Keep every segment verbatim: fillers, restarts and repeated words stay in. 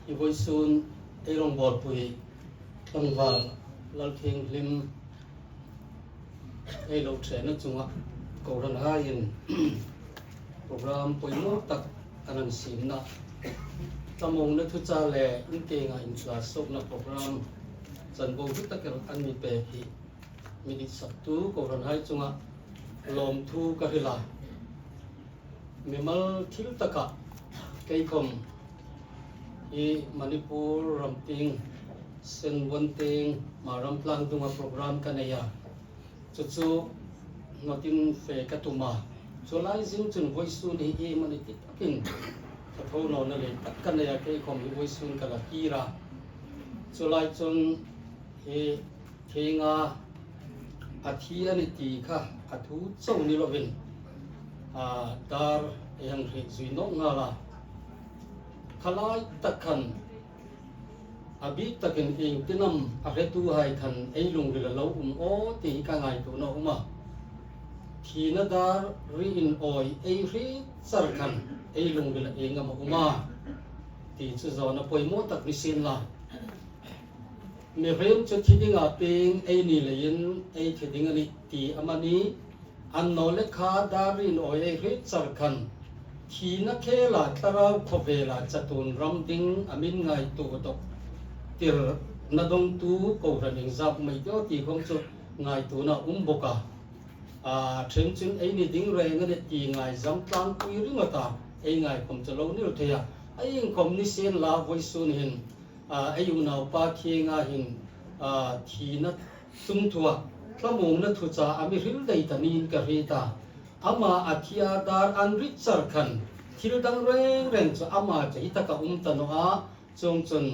Hi vawisun ei rawngbawlpui tlangval Lalthienghlim ei lo ṭhena chunga kohranhaiin program poimaw tak an hang siemna, thlamuongna thuchah le in tienga intla suokna program chanvo hlu tak el an mi pek hi mi ditsaktu kohranhai chunga lawmthu ka hril a. Mimal thil taka kei khawm hi Manipur ram tieng, Senvon tieng, Maram tlang dunga program ka nei a. Chu chu ngawtin fe ka tum a. Chu lai zing chun vawisun hi iemani ti takin ka tho nawna lei tak ka nei a, kei khawm hi vawisun ka la kir a. Chu lai chun hi Thienga a thi a ni ti kha a thu chau ni lovin, a, dar ei hang hriet zui nawk nghal a. Kha lai tak khan a bik takin ieng tin am a hretuhai khan ei lungril a lo um aw ti hi ka ngaituona a um a. Thina dar ri inawi ei hriet char khan ei lungril a ieng am a um a ti chu zawna poimaw tak ni sien la. Mihriem chu thi dinga pieng ei ni leiin ei thi ding a nih ti amanih, annawleh kha dar ri inawi ei hriet char khan thina khela thlarau khawvela chatuon ram ding a mi ngaituo dawk tirna dawngtu kohran iengzat mei deu ti khawm chu ngaituona a um bawk a. A, ṭhen chun ei ni ding reng a nih ti ngaizam tlangpui ringawta ei ngai khawm chu lo ni lo thei a. A ieng khawm ni sien la vawisun hin, a, ei unaupa Thienga hin, a, thina chungthua thlamuongna thuchah a mi hril dai ta niin ka hriet a. Ama a thi a dar an ri char khan thil dang reng reng chu ama chu hi taka um ta naw a, chuongchun,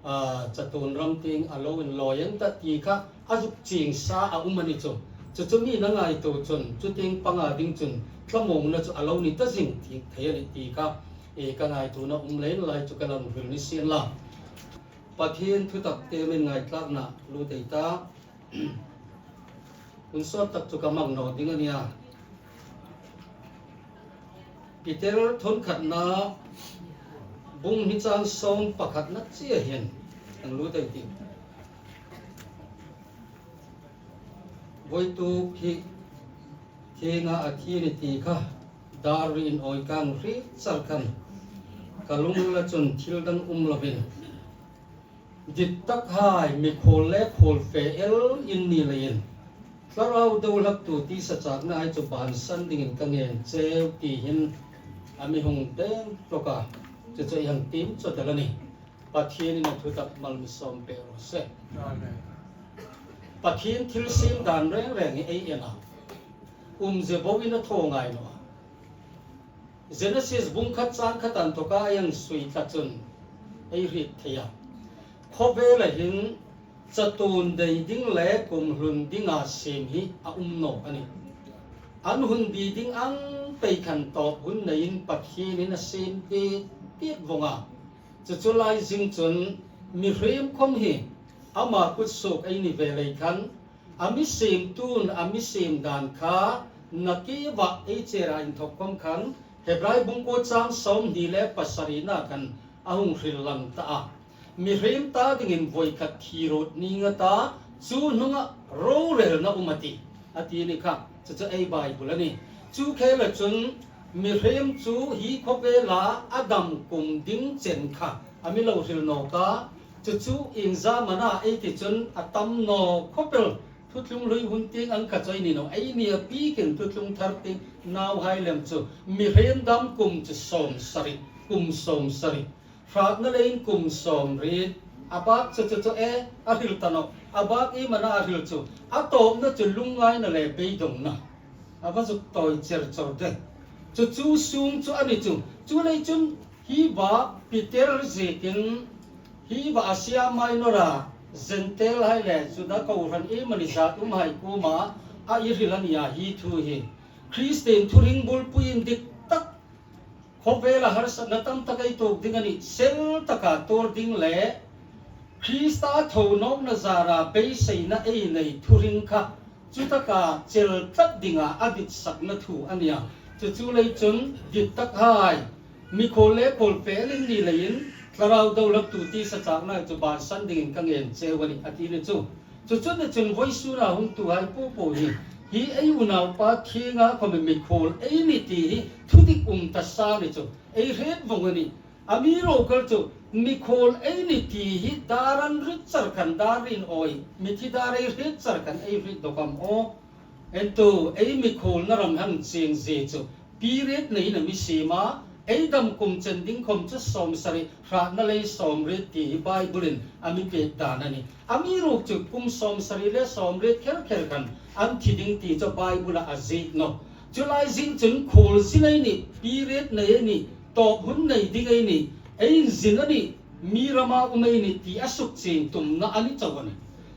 a, chatuon ram tieng a lo inlawi ang ta ti kha a zuk chieng sa a um a ni chu. Chu chu mi na ngaituo chun, chu tieng panga ding chun thlamuongna chu a lo ni ta zing thei a nih ti kha, e, ka ngaituona um leiin lai chu ka lo hril ni sien la. Pathien thutak temin ngaithlakna lut ei ta. Hun sawt tak chu ka hmang naw ding a nih a. Peter thawn khatna bung hni chang sawm pakhatna chea hin hang lut ei tih. Voituk hi Thienga a thi a ni ti kha dar ri inawi ka hang hriet char khan ka lungrila chun thil dang um lovin, dittakhai, mikhuol le khuolfe el in ni leiin thlarau do hlaktu tisa chaknahai chu bansan dingin ka ngen cheu ti hin a mi hung deng hlawk a. Chu chu ei hang tiem chawt el a nih. Pathienin a thutak mal mi sawm pek raw se. Amen. Pathien thil siem dan reng reng hi ei en a, umzie boin a thaw ngai naw a. Genesis bung khat chang khat inthawka ei hang sui tlat chun ei hriet thei a. Khawvela hin chatuon dei ding le kum hlun dinga siem hi a um naw a nih. An hun bi ding ang pei khan tawp hun neiin Pathienin a siem tiet tiet vawng a. Chu chu lai zing chun mihriem khawm hi ama kutsuok ei ni ve lei khan, a mi siemtu'n a mi siem dan kha nakie va ei chera inthawk khawm khan Hebrai bung kuo chang sawmhni le pasarina khan a hung hril lang ta a. Mihriem ta dingin voi khat thi ruot ning a ta, chu hnunga rorelna um a tih, a ti ni kha. Chu chu ei Bible a nih. Chu khela chun mihriem chu hi khawvela a dam kum ding chen kha a mi lo hril nawk a. Chu chu iengzamana ei ti chun a tam naw khawp el. Thuthlung hlui hun tieng ang kha chu ei ni naw, ei ni a pikin thuthlung thar tieng nauhai lem chu mihriem dam kum chu sawmsari, kum sawmsari. Hratna leiin kum sawmriet. A bak chu chu chu e, a hril ta nawh. A bak iemana a hril chu, a tawpna chu lungngaina le beidongna a va zuk tawi cher chawr de. Chu chu sung chu a ni chu. Chu lei chun hi va Peter ziekin, hi va Asia Minor-a Gentile-hai le Juda kohran iemani zat umhai kuoma a hril a nih a, hi thu hi. Kristien thuhring bulpui indik tak, khawvela harsatna tam tak ei tuok ding a nih, sel taka tuor ding le Krista tho nawkna zara beiseina ei nei thuhring kha chu taka chel tlat dinga a ditsakna thu a nih a. Chu chu lei chun dittakhai, mikhuol le khuolfe el in ni leiin Thlarau do hlaktu tisa châkna chu bansan dingin ka ngen cheu a nih, a ti ni chu. Chu chu ni chun vawisuna hungtuhai po po hi, hi ei unaupa Thienga khawm mikhuol ei ni ti hi thudik um ta sa ni chu ei hriet vong a nih. Amiruokchu mikhuol ei ni ti hi dar an rit char khan dar rin awi, mithi dar ei hriet char khan ei hriet dawk am aw. Entu ei mikhuolna ram hang chieng zie chu period neiin a mi siem a, ei dam kum chen ding khawm chu sawmsari hratna lei sawmriet ti hi Bible-in a mi pek dan a nih. Amiruokchu kum sawmsari le sawmriet kher kher khan an thi ding ti chu Bible-a a ziek nawh. Chu lai zing chun khuolzin ei nih, period nei ei nih, tawp hun nei ding ei nih, ei inzin a nih, mi rama um ei nih ti a suk chieng tumna a ni chau a nih.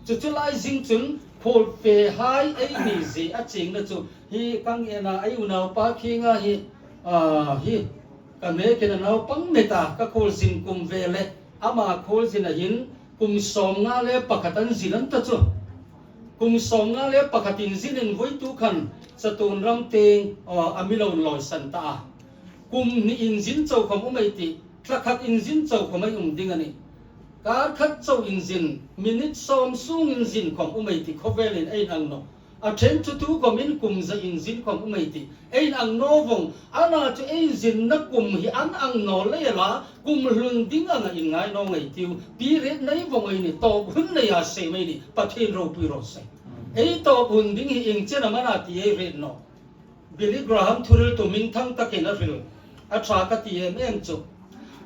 Chu chu lai zing chun khuolfehai ei ni zie a chiengna chu hi ka ngen a, ei unaupa Thienga hi, a, hi ka hmekin a naupang met a, ka khuolzin kum ve le ama khuolzin a hin kum sawmnga le pakhat an zin an ta chu. Kum sawmnga le pakhat inzinin voituk khan chatuon ram tieng, a, a mi lo lawisan ta a. Kum hni inzin chau khawm um ei tih, thla khat inzin chau khawm ei um ding a nih. Kar khat chau inzin, minute sawm sung inzin khawm um ei tih, khawvelin ei inang nawh. A ṭhen chu tu khawmin kum za inzin khawm um ei tih, ei inang naw vong. Ana chu ei inzinna kum hi an ang naw lei a la, kum hlun ding anga inngai naw ngei tiu. Period nei vong ei nih, tawp hun neia siem ei nih, Pathien ropui raw se. Ei tawp hun ding hi ieng chen am a na ti ei hriet nawh. Billy Graham thuhril tu hming thang takin a hril, a ṭha ka ti em em chu.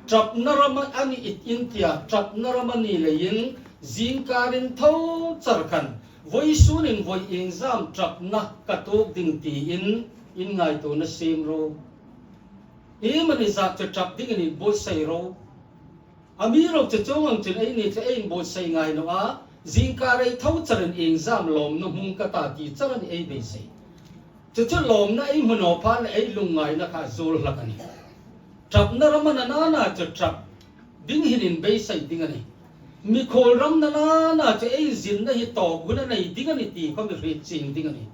Ṭapna ram a ni it in tia, ṭapna ram a ni leiin zingkarin tho char khan, vawisunin vawi iengzam ṭapna ka tuok ding tiin inngaituona siem ro. Iemani zat chu ṭap dingin inbuotsai ro. Amiruokchu chuong ang chun eini chu ei inbuotsai ngai naw a, zingkar ei tho charin iengzam lawmna hmang ka ta ti char a nih ei beisei. Chu chu lawmna ei hmu naw pha le ei lungngaina kha zuol hlak a nih. Ṭapna ram a na na chu ṭap ding hin inbeisei ding a nih. Mikhuol ram na na na chu ei inzinna hi tawp hun a nei ding a nih ti khawm i hriet chieng ding a nih.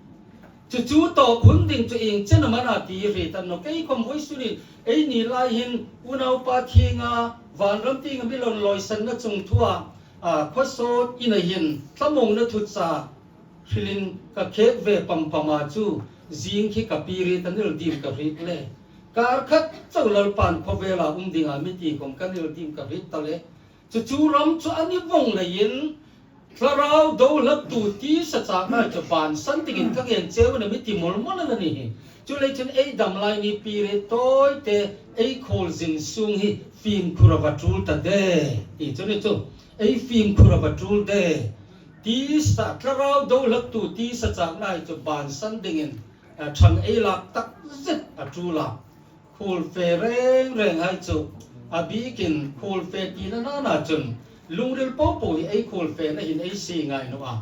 Chu chu tawp hun ding chu ieng chen am a na ti hriet a ni nawh. Kei khawm vawisunin eini lai hin unaupa Thienga vanram tienga mi lo lawisanna chungthua, a, khawsawt ina hin thlamuongna thuchah hrilin ka khek ve pam pam a chu, zing khi ka period a nil ding ka hriet le. Kar khat chau Lalpan khawvela um dinga mi ti khawm ka nil ding ka hriet ta le. Chu chu ram chu a ni vong leiin, thlarau do hlaktu tisa châkna chu bansan dingin ka ngen cheu a nih, mi ti mawl mawl a nih hi. Chuleiin chun ei dam lai ni period tawite ei khuolzin sung hi fimkhur a va tul ta de. Ti chu ni chu, ei fimkhur a va tul de. Tisa, thlarau do hlaktu tisa châkna hi chu bansan dingin, a, ṭhang ei lak takzet a tul a. Khuolfe reng renghai chu a bikin khuolfe tina na na chun lungril po po hi ei khuolfena hin ei sie ngai naw a.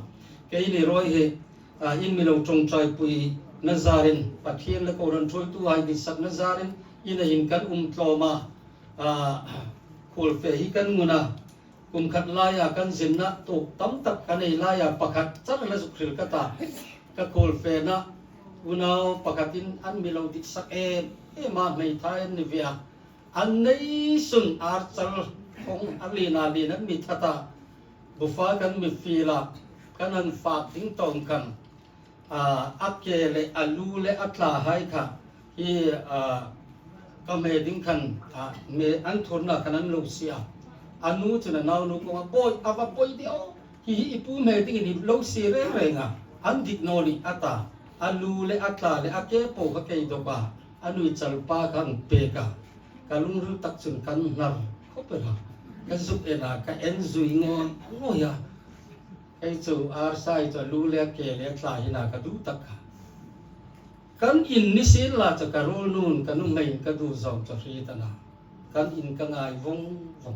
Keini ruok hi, a, in mi lo ṭawngṭaipuina zarin, Pathien le kohran ṭhuoituhai ditsakna zarin ina hin kan um tlawm a, a, khuolfe hi kan ngun a. Kum khat laia kan zinna tuok tam tak kan nei laia pakhat char la zuk hril ka ta. Ka khuolfena unau pakhatin an mi lo ditsak em em a, hmeithai an ni ve a. An nei sun archal khawng a lien a lien an mi that a. Bufa kan mi fiel a, kan hang fak ding tawng khan. A, a ke le a lu le a thlahai kha hi, a, ka hme ding khan, a, hme an thurna khan an lo sie a. A nu chun a naunu kuoma, "Bawi, a va bawi de aw. Hi hi i pu hme dingin i lo sie reng reng a. An dik naw ni," a ta. A lu le a thla le a ke po kha kei dawk a. A nuichal pa kha hang pek a. Ka lungril tak chun kan hnar khawp el a. Ka zuk en a, ka en zui ngawi ngawi a. Kei chu arsa hi chu a lu le a ke le a thla hi na ka duh tak kha. Kan in ni sien la chu ka ruol nun ka nuhmeiin ka duh zawng chu hriet a na. Kan in ka ngai vong vong.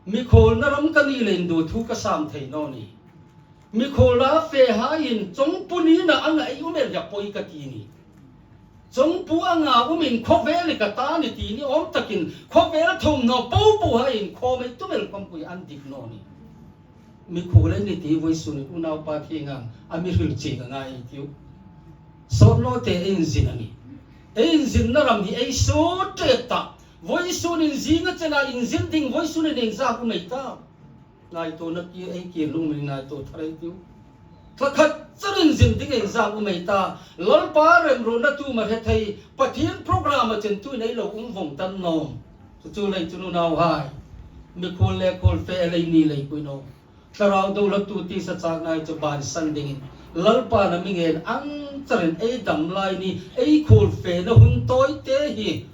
Mikhuolna ram ka ni leiin duh thu ka sam thei naw ni. Mikhuolna fehaiin chawngpu nina anga ei um el hi a pawi ka ti ni. Chawngpu anga umin khawvel hi ka ta ni ti ni awm takin khawvel thawmhnaw po pohaiin khawm ei tum el khawmpui an dik naw ni. Mikhuol ei ni ti vawisun unaupa Thienga'n a mi hril chieng a ngai ei tiu. Sawt nawte ei inzin a nih. Ei inzinna ram hi ei sut ṭek ta. Voisun inzin a chena inzin ding voisun in iengzat um ei ta. Ngaituona ki ei ki lung min ngaituo thar ei tiu. Thla khat char inzin ding iengzat um ei ta. Lalpa remruotna tu ma hre thei. Pathien program a chen tu nei lo um vong tan nawm. Chu chu lei chu unauhai. Mikhuol le khuolfe lei ni lei pui naw. Thlarau do la tu ti sa chak nai chu bansan dingin. Lalpa na mi ngen ang charin ei dam lai ni ei khuolfena hun tawi te hi.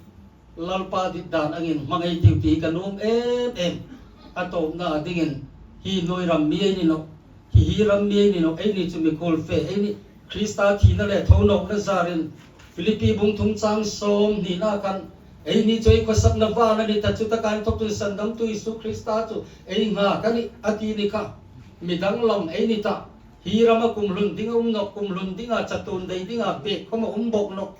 Lalpa dit dan angin hmangai tiu ti ka nuom em em. A tawpna dingin hi nuoi ram mi ei ni nawh. Hi hi ram mi ei ni nawh. Ei ni chu mikhuolfe ei ni. Krista thina le thonawkna zarin Philippi bung thum chang sawm hnina khan ei ni chu ei khawsakna val a ni ta chu taka inthawk chun sandamtu Isu Krista chu ei ngak a nih a ti ni kha. Midang lam ei ni ta. Hi rama kum hlun ding a um nawh, kum hlun dinga chatuon dei dinga pek khawm a um bawk nawh.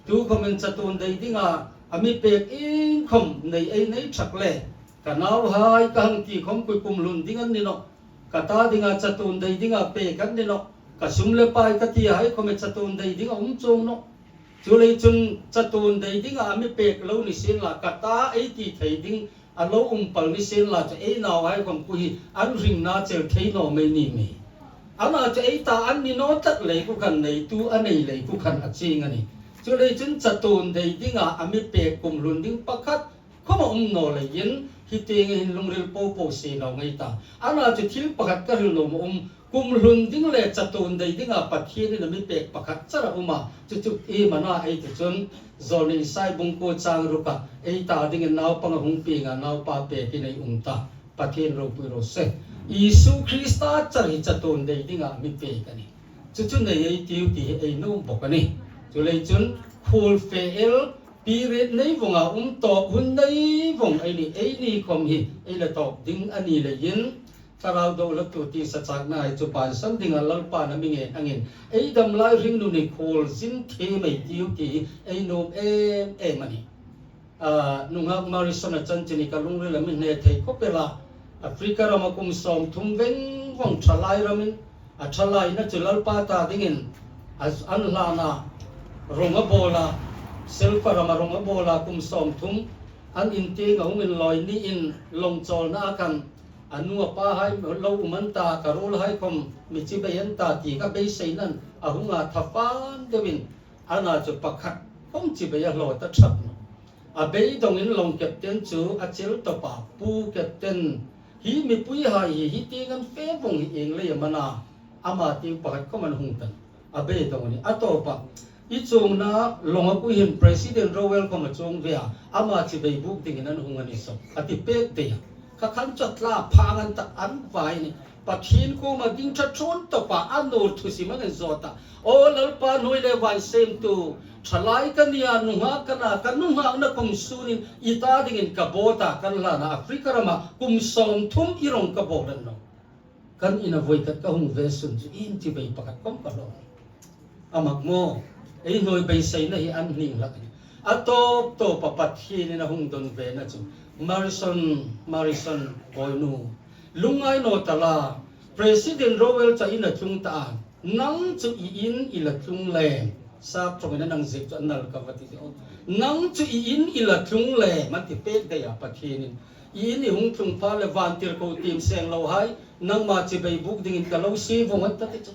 Tu khawmin chatuon dei dinga a mi pek inkhawm nei ei nei thak le. Ka nauhai ka hang ti khawm khui kum hlun ding an ni nawh. Ka ta dinga chatuon dei dinga pek an ni nawh. Ka sum le pai ka ti hai khawm chatuon dei dinga um chuong nawh. Chuleiin chun chatuon dei dinga a mi pek lo ni sien la ka ta ei ti thei ding a lo um pal ni sien la chu ei nauhai khawm khui an ringna chel thei naw mei ni mi. Ama chu ei ta an ni naw tak lei khu khan nei tu a nei lei khu khan a ching a nih. Chuleiin chun chatuon dei dinga a mi pek kum hlun ding pakhat khawm a um naw leiin hi tieng hin lungril po po si lo ngei ta. Ama chu thil pakhat ka hril nuom a um kum hlun ding le chatuon dei dinga Pathienin a mi pek pakhat char a um a. Chu chu iem a na ei ti chun John Isai bung kuo chang ruka ei ta dingin naupang a hung pienga naupa pekin ei um ta. Pathien ropui raw se. Isu Krista char hi chatuon dei dinga mi pek a nih. Chu chu nei ei tiu ti hi ei nuom bawk a nih. Chuleiin chun khuolfe el period nei vonga um tawp hun nei vong ei ni ei ni khawm hi ei la tawp ding a ni leiin Thlarau do la tu ti sa chak nai chu bansan dinga Lalpa na mi ngen angin ei dam lai hringnun hi khuol zin thiem ei tiu ti hi ei nuom em em a nih. A, nunghak Morrison a chanchin hi ka lungrila mi hne thei khawp el a. Africa rama kum sawmthum veng vong thalai ramin a thalaina chu Lalpa ta dingin a, an hlana rawng a bawla, Selpa rama rawng a bawla kum sawmthum an in tieng a hung inlawi niin lawng chawlna a khan a nu a pa hai lo um an ta, ka ruolhai khawm mi chibai an ta ti ka beiseinan a hung a tha fan deuin ana chu pakhat khawm chibai a hlaw ta thap nawh. A beidongin lawng captain chu a chel tawpa, Pu Captain, hi mipuihai hi hi tieng an fe vong hi ieng lei am a na, ama tieng pakhat khawm an hung ta. A beidong a nih. A tawpa, i chuongna lawng a khui hin President Roosevelt khawm a chuong ve a, ama chibai buk dingin an hung a ni saw, a ti pek dei a. Kha khan chu a tla phang an tak an vai a nih. Pathien kuoma ding ṭha ṭhuon tawpa a nuor thusim angin zawt a. Aw Lalpa hnuoi le vai semtu, thalai ka nia, nunghak ka na, ka nunghakna kum sunin i ta dingin ka bawt a, kan hlana Africa rama kum sawmthum i rawng ka bawl a ni naw. Kan ina voi khat ka hung ve sun chu in chibai pakhat khawm ka hlaw. A mak maw, ei hnuoi beiseina hi an hning hlak a nih. A tawp tawpa Pathienin a hung dawn vena chu. Morrison, Morrison, bawinu. Lungngai naw ta la, President Roosevelt chu a ina tlung ta a. Nang chu i in i la tlung le. Sap ṭawngin a nang ziek chu a nal ka va ti deu. Nang chu i in i la tlung le, a ti pek dei a Pathienin. I in i hung tlung pha le vantirko tiem seng lo hai, nangma chibai buk dingin ka lo sie vong a ta ti chu.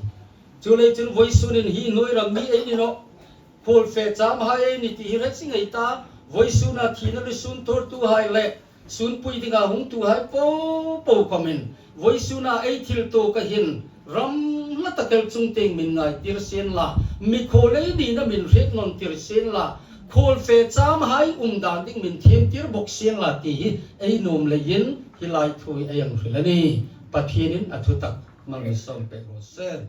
Chuleiin chun voisunin hi hnuoi ram mi ei ni nawh. Khuolfe cham hai ei ni ti hi hre si ngei ta. Voisuna thina le sun thawrtuhai le sunpui dinga hungtuhai po po khawmin voisuna ei thil tuok a hin ram hla tak el chung tieng min ngai tir sien la, mikhuol ei nina min hriet nawn tir sien la, khuolfe cham hai um dan ding min thiem tir bawk sien la ti hi ei nuom leiin hi lai thu hi ei hang hril a nih. Pathienin a thutak mal mi sawm pek raw se.